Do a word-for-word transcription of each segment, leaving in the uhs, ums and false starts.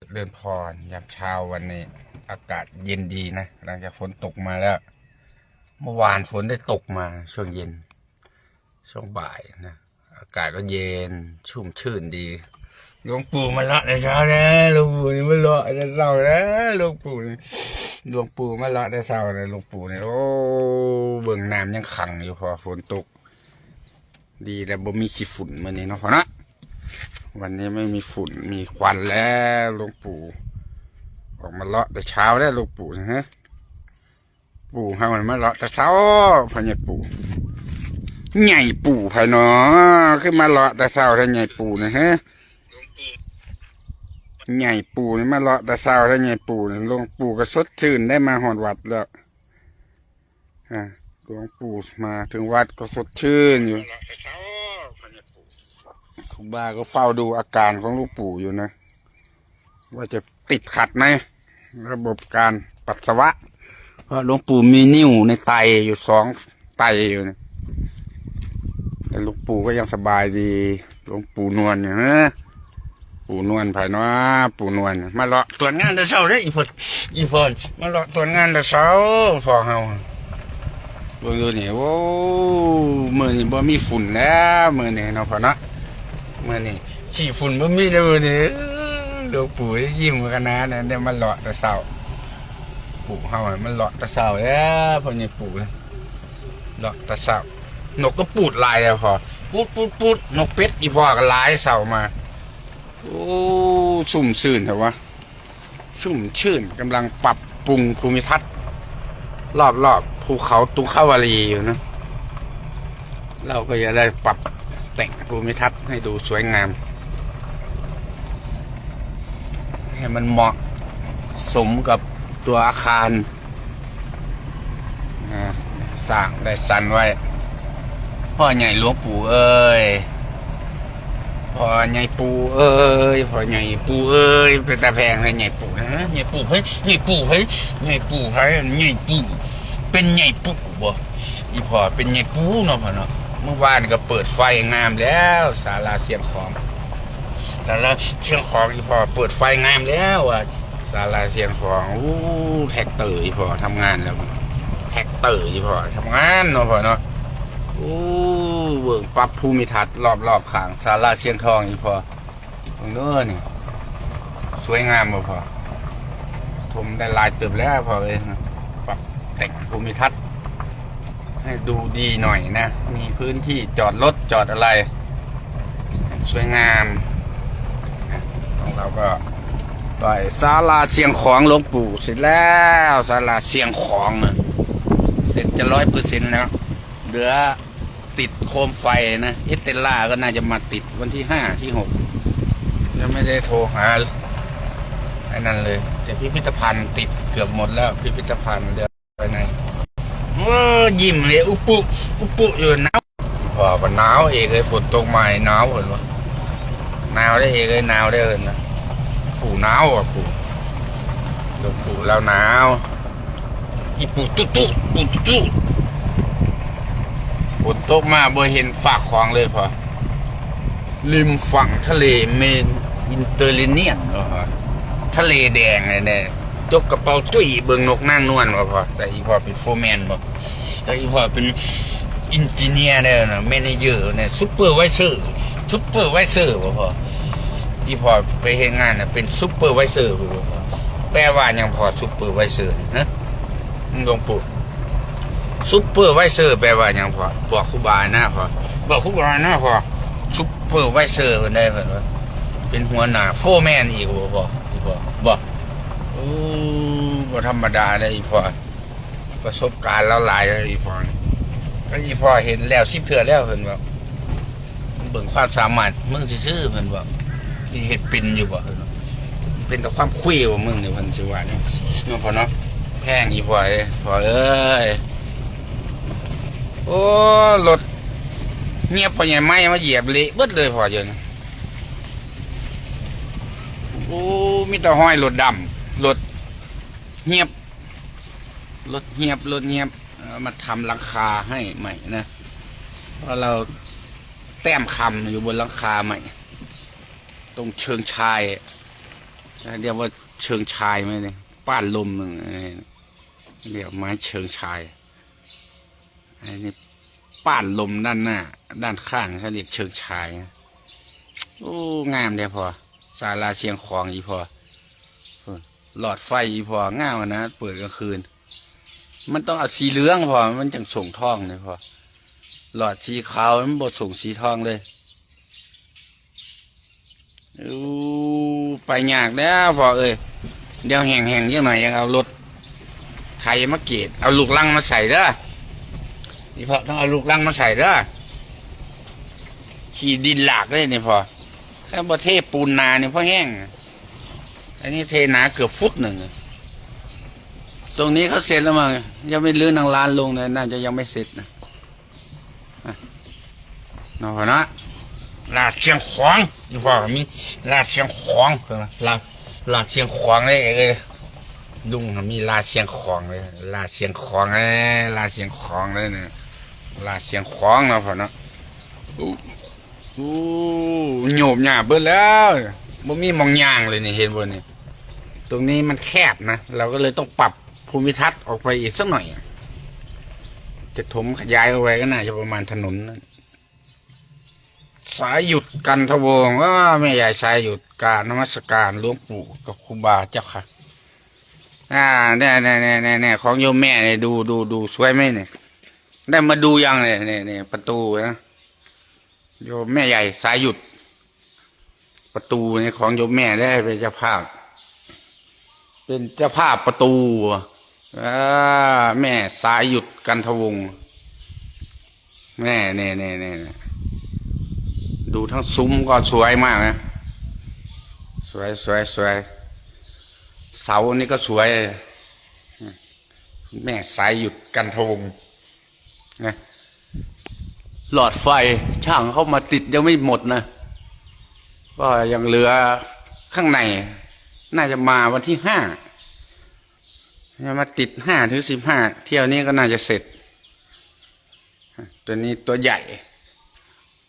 เจริญพรยามเช้าวันนี้ อากาศเย็นดีนะ หลังจากฝนตกมาแล้ว เมื่อวานฝนได้ตกมาช่วงเย็น ช่วงบ่ายนะ อากาศก็เย็นชุ่มชื่นดี หลวงปู่มาเลาะแต่เช้านะ หลวงปู่นี่มาเลาะแต่เช้านะ หลวงปู่นี่ หลวงปู่มาเลาะแต่เช้านะ หลวงปู่นี่ โอ้ เบิ่งน้ำยังขังอยู่ พอฝนตก ดีแล้วบ่มีขี้ฝุ่นมื้อนี้เนาะพ่อเนาะ วันนี้ไม่มีฝุ่นมีควันแล้ว หลวงปู่ ออกมาเลาะแต่เช้าแล้ว หลวงปู่นะฮะ ปู่เฮามันมาเลาะแต่เช้า พ่อใหญ่ปู่ ใหญ่ปู่ไผเนาะ คือมาเลาะแต่เช้าแท้ ใหญ่ปู่นะฮะ ใหญ่ปู่นี่มาเลาะแต่เช้าแท้ ใหญ่ปู่นี่ หลวงปู่ก็สดชื่นได้มาฮอดวัดแล้ว อ่า หลวงปู่มาถึงวัดก็สดชื่นอยู่ ครูบาก็เฝ้าดูอาการของหลวงปู่อยู่นะ ว่าจะติดขัดไหม ระบบการปัสสาวะ เพราะหลวงปู่มีนิ่วในไตอยู่สองไตอยู่นะ แต่หลวงปู่ก็ยังสบายดี หลวงปู่นวลเนี่ยนะ ปู่นวลไผเนาะ ปู่นวล มาเลาะตรวจงานแต่เช้าเด้อ อีพ่อ อีพ่อ มาเลาะตรวจงานแต่เช้า พ่อเฮา เบิ่งดูนี่ โอ้ มื้อนี้บ่มีฝุ่นแล้ว มื้อนี้เนาะพ่อเนาะ มื้อนี้ขี้ฝุ่นบ่มีแล้วมื้อนี้ หลวงปู่ยิ้มขนาดนั้น ได้มาเลาะแต่เช้า ปู่เฮามันเลาะแต่เช้าแล้ว พ่อใหญ่ปู่นะ เลาะแต่เช้า นกก็ปูดหลายแล้วพ่อ ปูด ปูด ปูด นกเป็ดอีพ่อก็หลายเช้ามา โอ้ ชุ่มชื่นแท้วะ ชุ่มชื่น กำลังปรับปรุงภูมิทัศน์ รอบๆ ภูเขาตุงคาวารีอยู่นะ เราก็จะได้ปรับแต่งภูมิทัศน์ให้ดูสวยงาม ให้มันเหมาะสมกับตัวอาคาร อ่า สร้างได้สันไว้ พ่อใหญ่หลวงปู่เอ้ย พ่อใหญ่ปู่เอ้ย พ่อใหญ่ปู่เอ้ย เป็นตาแพงเลย ใหญ่ปู่นะ ใหญ่ปู่เฮ้ย ใหญ่ปู่เฮ้ย ใหญ่ปู่เฮ้ย ใหญ่ปู่ เป็นใหญ่ปู่บ่ อีพ่อเป็นใหญ่ปู่เนาะพ่อเนาะ เมื่อวานก็เปิดไฟงามแล้ว ศาลาเชียงของ ศาลาเชียงของ อีพ่อเปิดไฟงามแล้วอ่ะ ศาลาเชียงของ อู้ แท็กเตอร์อีพ่อทำงานแล้ว แท็กเตอร์อีพ่อทำงานเนาะพ่อเนาะ อู้ เบิ่งปรับภูมิทัศน์รอบๆ ข้างศาลาเชียงทองอีพ่อ เบิ่งเด้อนี่ สวยงามบ่พ่อ ถมได้หลายเติบแล้วพ่อเอ้ย ปรับแต่งภูมิทัศน์ ให้ดูดีหน่อยนะ มีพื้นที่จอดรถจอดอะไร สวยงาม ของเราก็ไปศาลาเชียงของหลวงปู่เสร็จแล้ว ศาลาเชียงของอะ เสร็จจะร้อยเปอร์เซ็นต์แล้ว เหลือติดโคมไฟนะ เอสเตลล่าก็น่าจะมาติดวันที่ห้าที่หก ยังไม่ได้โทรหาไอ้นั่นเลย แต่พิพิธภัณฑ์ติดเกือบหมดแล้ว พิพิธภัณฑ์เดี๋ยวไปไหน เออ ยิ้มเลย อุปุ อุปุอยู่หนาว พ่อก็หนาวเอกเลย ฝนตกมาหนาวเพิ่นว่า หนาวได้เอกเลย หนาวได้เพิ่นนะ ปู่หนาวอ่ะปู่ หลวงปู่แล้วหนาว อีปู่ตุ๊ตุ๊ ปู่ตุ๊ตุ๊ ฝนตกมาบ่เห็นฟากของเลยพ่อ ริมฝั่งทะเลเมดิเตอร์เรเนียนเหรอ ทะเลแดงเลยเนี่ย จกกระเป๋าจุ้ยเบิ่งนกนางนวลวะพ่อ แต่อีพ่อเป็นโฟร์แมนบ่ แต่อีพ่อเป็นเอนจิเนียร์เนี่ยนะ แมเนเจอร์เนี่ย ซูเปอร์ไวเซอร์ ซูเปอร์ไวเซอร์บ่พ่อ อีพ่อไปเฮ็ดงานน่ะ เป็นซูเปอร์ไวเซอร์บ่พ่อ แปลว่าหยังพ่อ ซูเปอร์ไวเซอร์นี่ฮะ หลวงปู่ ซูเปอร์ไวเซอร์แปลว่าหยังพ่อ บอกครูบาอาจารย์นะพ่อ บอกครูบาอาจารย์นะพ่อ ซูเปอร์ไวเซอร์เพิ่นได้เพิ่นว่า เป็นหัวหน้าโฟร์แมนอีกบ่พ่อ อีพ่อ บ่ โอ้ บ่ธรรมดาเด้ออีพ่อ ประสบการณ์ลาวหลายเด้ออีพ่อ ก็อีพ่อเห็นแล้วสิบเทื่อแล้วเพิ่นว่า เบิ่งความสามารถมึงซื่อๆ เพิ่นว่า สิเฮ็ดเป็นอยู่บ่ เพิ่นว่า เป็นแต่ความคุยว่ามึงนี่ เพิ่นสิว่าเนี่ย เนาะพ่อเนาะ แพงอีพ่อเอ้ย พ่อเอ้ย โอ้ รถเงียบ พ่อใหญ่ไม้มาเหยียบเละเบิดเลยพ่อเดี๋ยวนี้ โอ้ มีแต่ห้อยรถดำ รถเงียบ รถเงียบ รถเงียบ เอามาทำหลังคาให้ใหม่นะ เพราะเราแต้มคำอยู่บนหลังคาใหม่ ตรงเชิงชาย เรียกว่าเชิงชายไหมเนี่ย ป้านลม เออ เรียกไม้เชิงชาย อันนี้ป้านลมด้านหน้า ด้านข้างเขาเรียกเชิงชาย โอ้ งามเด้อพ่อ ศาลาเชียงของอีพ่อ หลอดไฟอีพ่องามนะ เปิดกลางคืน มันต้องเอาสีเหลืองพ่อ มันจั่งส่งทองเลยพ่อ หลอดสีขาวมันบ่ส่งสีทองเลย อู้ ไปยากแล้วพ่อเอ้ย เดี๋ยวแห้งๆจักหน่อยยังเอารถไถมาเกต เอาลูกรังมาใส่เด้อ นี่พ่อต้องเอาลูกรังมาใส่เด้อ ขี้ดินหลากเลยนี่พ่อ ถ้าบ่เทปูนหนานี่พ่อแห้ง อันนี้เทหนาเกือบฟุตหนึ่ง ตรงนี้เขาเสร็จแล้วมั้ง ยังไม่รื้อหนังร้านลงเลย น่าจะยังไม่เสร็จนะ อ่ะ เนาะพ่อเนาะ ลาดเชียงของ อีพ่อก็มี ลาดเชียงของ เพิ่นว่า ลาด ลาดเชียงของเลย เอ้ย ลุงก็มีลาดเชียงของเลย ลาดเชียงของเลย ลาดเชียงของเลยเนี่ย ลาดเชียงของเนาะพ่อเนาะ โอ้ โอ้ โยบหญ้าเบิดแล้ว บ่มีหม่องย่างเลยนี่ เห็นบ่นี่ ตรงนี้มันแคบนะ เราก็เลยต้องปรับภูมิทัศน์ออกไปอีกสักหน่อย จะถมขยายออกไปก็น่าจะประมาณถนนนั่น สายหยุดกันทวงศ์ อ้า แม่ใหญ่สายหยุด กราบนมัสการหลวงปู่กับครูบาเจ้าค่ะ อ่า เนี่ย เนี่ย เนี่ย เนี่ย เนี่ย ของโยมแม่เนี่ย ดู ดู ดู สวยไหมเนี่ย ได้มาดูยังเนี่ย เนี่ย เนี่ย ประตูนะ โยมแม่ใหญ่สายหยุด ประตูเนี่ยของโยมแม่ได้เป็นเจ้าภาพ เป็นเจ้าภาพประตู อ่า แม่สายหยุดกันทวงศ์ แน่ แน่ แน่ แน่ แน่ ดูทั้งซุ้มก็สวยมากนะ สวย สวย สวย เสานี่ก็สวย แม่สายหยุดกันทวงศ์นะ หลอดไฟช่างเข้ามาติดยังไม่หมดนะ ก็ยังเหลือข้างใน น่าจะมาวันที่ห้า จะมาติดห้าถึงสิบห้า เที่ยวนี้ก็น่าจะเสร็จ ตัวนี้ตัวใหญ่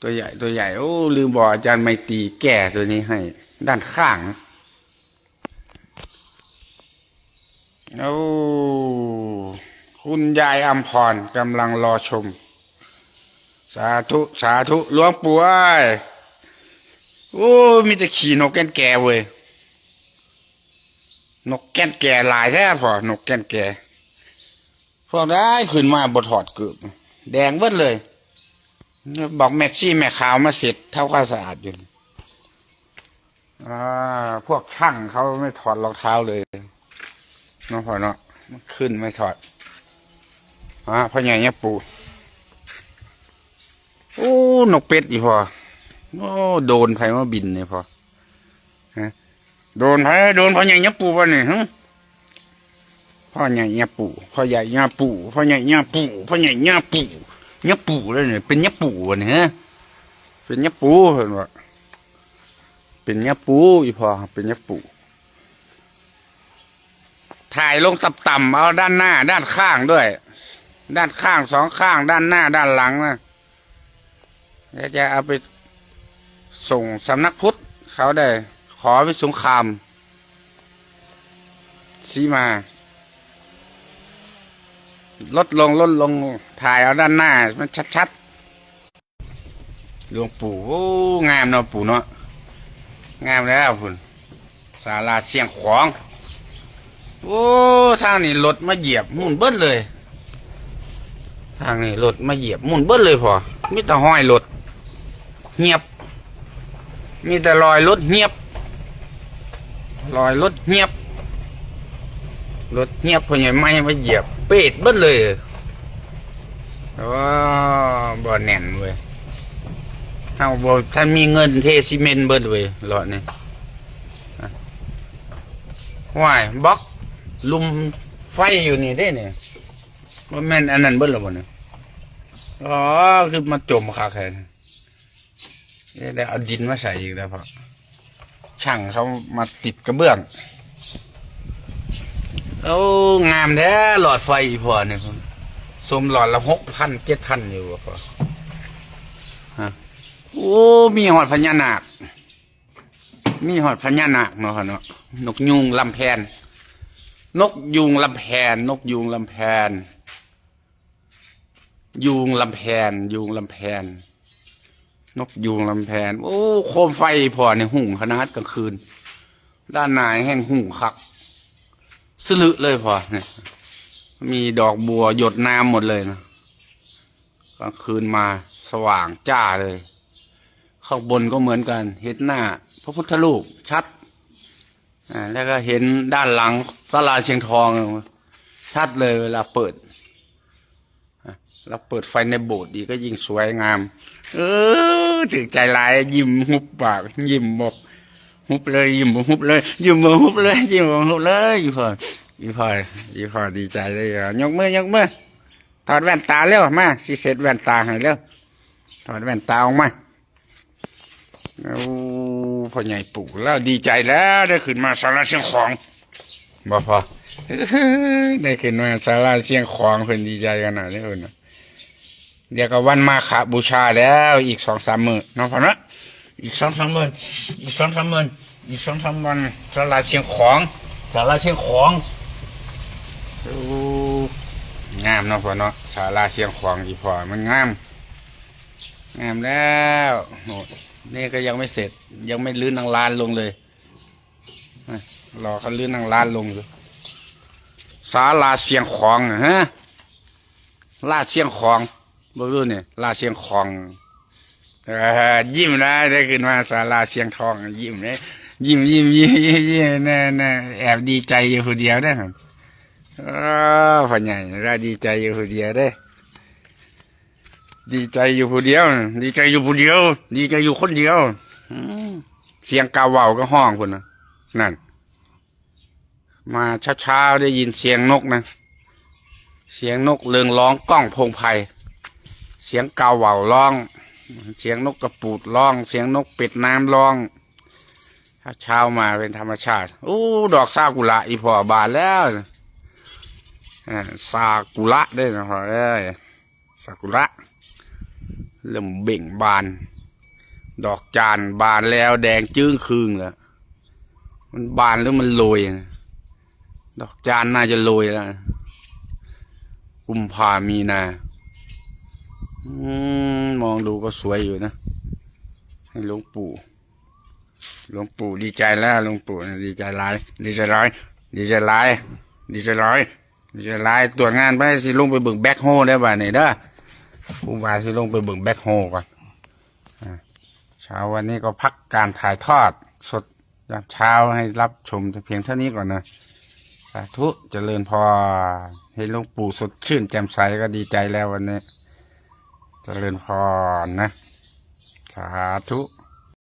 ตัวใหญ่ ตัวใหญ่ โอ้ ลืมบอกอาจารย์ไมตรีแก้ตัวนี้ให้ ด้านข้าง โอ้ คุณยายอำพรกำลังรอชม สาธุ สาธุ หลวงปู่เอ้ย โอ้ มีแต่ขี้นกแก่นแก่เว้ย นกแก่นแก่หลายแท้พ่อ นกแก่นแก่ พวกได้ขึ้นมาบ่ถอดเกือบ แดงเบิดเลย บอกแม่ชีแม่ขาวมาเช็ดทำความสะอาดอยู่ อ่า พวกช่างเขาไม่ถอดรองเท้าเลย เนาะพ่อเนาะ มันขึ้นไม่ถอด อ่า พ่อใหญ่เนี่ยปู่ โอ้ นกเป็ดอีพ่อ โอ้ โดนไผมาบินเนี่ยพ่อ ฮะ โดนไผ โดนพ่อใหญ่เนี่ยปู่วะเนี่ย ฮะ พ่อใหญ่เนี่ยปู่ พ่อใหญ่เนี่ยปู่ พ่อใหญ่เนี่ยปู่ พ่อใหญ่เนี่ยปู่ เนี่ยปู่เลยเนี่ย เป็นเนี่ยปู่วะเนี่ย ฮะ เป็นเนี่ยปู่เพิ่นว่า เป็นเนี่ยปู่อีพ่อ เป็นเนี่ยปู่ ถ่ายลงต่ำๆ เอาด้านหน้า ด้านข้างด้วย ด้านข้างสองข้าง ด้านหน้า ด้านหลังนะ แล้วจะเอาไปส่งสำนักพุทธ เขาได้ขอวิสุงคาม สีมา ลดลง ลดลง ถ่ายเอาด้านหน้า มันชัดๆ หลวงปู่ โอ้ งามเนาะปู่เนาะ งามแล้วพุ่น ศาลาเชียงของ โอ้ ทางนี้รถมาเหยียบมุ่นเบิดเลย ทางนี้รถมาเหยียบมุ่นเบิดเลยพ่อ มีแต่ห้อยรถ เหียบ มีแต่รอยรถเหียบ รอยรถเหียบ รถเหียบพ่อใหญ่ไม้มาเหยียบ เปดเบิดเลย โอ้ บ่แน่นเว้ย เฮาบ่ทันมีเงินเทซีเมนต์เบิดเว้ย เลาะนี่ ห้วย บล็อกลุมไฟอยู่นี่เด้เนี่ย บ่แม่นอันนั้นเบิดแล้วบ่เนี่ย อ๋อ คือมาจมคักแท้ เอ๊ะ ได้เอาดินมาใส่อีกแล้วพ่อ ช่างเขามาติดกระเบื้อง โอ้ งามแท้ หลอดไฟอีพ่อเนี่ย สมหลอดละหกพัน เจ็ดพัน อยู่บ่พ่อ ฮะ โอ้ มีฮอดพญานาค มีฮอดพญานาคเนาะเนาะ นกยูงลำแพน นกยูงลำแพน นกยูงลำแพน ยูงลำแพน ยูงลำแพน นกยูงลำแพน โอ้ โคมไฟพ่อเนี่ยหุงขนาดกลางคืน ด้านในแห่งหุงคัก สลึเลยพ่อเนี่ย มีดอกบัวหยดน้ำหมดเลยนะ กลางคืนมาสว่างจ้าเลย ข้างบนก็เหมือนกัน เห็นหน้าพระพุทธรูปชัด อ่า แล้วก็เห็นด้านหลังศาลาเชียงทอง ชัดเลยเวลาเปิด อ่ะ แล้วเปิดไฟในโบสถ์อีกก็ยิ่งสวยงาม เออ ถือใจหลาย ยิ้มหุบปาก ยิ้มบอก หุบเลย ยิ้มบอกหุบเลย ยิ้มบอกหุบเลย ยิ้มบอกหุบเลย อีพ่อ อีพ่อ อีพ่อดีใจเลยอ่ะ ยกมือ ยกมือ ถอดแว่นตาเร็ว มา สิเสร็จแว่นตาให้เร็ว ถอดแว่นตาออกมา โอ้ พ่อใหญ่ปู่แล้วดีใจแล้ว ได้ขึ้นมาศาลาเชียงของ บ่พอ ได้ขึ้นมาศาลาเชียงของ เพิ่นดีใจขนาดนี้เพิ่นน่ะ เดี๋ยวก็วันมาฆบูชาแล้ว อีกสองสามมื้อเนาะพ่อเนาะ อีกสองสามมื้อ อีกสองสามมื้อ อีกสองสามวัน ศาลาเชียงของ ศาลาเชียงของ โอ้ งามเนาะพ่อเนาะ ศาลาเชียงของอีพ่อ มันงาม งามแล้ว โอ้ นี่ก็ยังไม่เสร็จ ยังไม่รื้อหนังลานลงเลย อ่ะ รอเขารื้อหนังลานลงอยู่ ศาลาเชียงของนะฮะ ลาดเชียงของ บ่รู้เนี่ย ลาดเชียงของ เออ ยิ้มนะ ได้ขึ้นมาศาลาเชียงทอง ยิ้มเลย ยิ้ม ยิ้ม ยิ้ม ยิ้ม ยิ้ม แน่ แน่ แอบดีใจอยู่ผู้เดียวเด้อ เออ พ่อใหญ่ ได้ดีใจอยู่ผู้เดียวเด้อ ดีใจอยู่ผู้เดียว ดีใจอยู่ผู้เดียว ดีใจอยู่คนเดียว อืม เสียงกาเหว่าก็ฮ้องพุ้นนะ นั่น มาเช้าๆ ได้ยินเสียงนกนะ เสียงนกเริงร้องก้องโพงไพร เสียงกาเหว่าร้อง เสียงนกกระปูดร้อง เสียงนกเป็ดน้ำร้อง เช้าๆ มาเป็นธรรมชาติ โอ้ ดอกซากุระอีพ่อบานแล้ว อ่า ซากุระเด้อนะพ่อเอ้ย ซากุระ เริ่มเบ่งบาน ดอกจานบานแล้วแดงจึ้งครึงแล้ว มันบานหรือมันโรยนะ ดอกจานน่าจะโรยแล้วนะ กุมภามีนา อืม มองดูก็สวยอยู่นะ ให้หลวงปู่ หลวงปู่ดีใจแล้ว หลวงปู่ดีใจหลาย ดีใจหลาย ดีใจหลาย ดีใจหลาย ดีใจหลาย ตรวจงานไป สิลงไปเบิ่งแบ็คโฮได้บ่านี่เด้อ ครูบาสิลงไปเบิ่งแบ็คโฮก่อน อ่า เช้าวันนี้ก็พักการถ่ายทอดสดยามเช้าให้รับชมเพียงเท่านี้ก่อนนะ สาธุ เจริญพร เห็นหลวงปู่สดชื่นแจ่มใสก็ดีใจแล้ววันนี้ เจริญพรนะ สาธุ